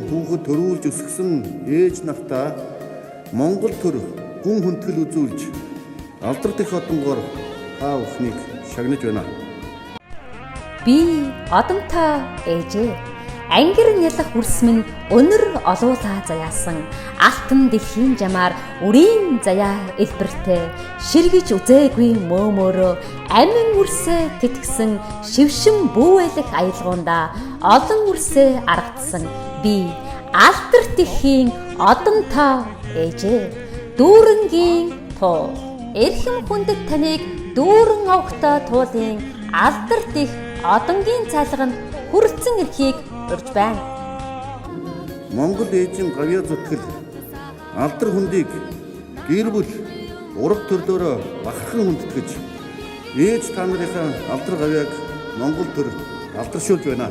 хүүхэд төрүүлж өсгсөн ээж нартаа Монгол төр гүн хүндэтгэл үзүүлж алдарт их одонгоор та бүхнийг шагнаж байна. Би одонтой ээжээ. Ангир нялх үрс минь өнөр олуулаа заяасан. Алтан дэлхийн жамаар үрийн заяа элбэртэй ширгэж үзээгүй мөөмөөрөө амин үрсээ тэтгэсэн шившин бүүвэлэх аялгуунда олон үрсээ аргатсан. Би алдарт ихийн одонтой ээжээ. Дүүрэнгийн туул. Эрхэм хүндэт таныг дүүрэн овогтой туулын алдарт их одонгийн цайлганд хүрэлцэн ирэхийг урьж байна. Монгол ээжийн гавьяа зүтгэл алдар хүндийг гэр бүл ураг төрлөөрөө бахархан хүндэтгэж ээж та нарынхаа алдар гавьяаг Монгол төр алдаршуулж байна.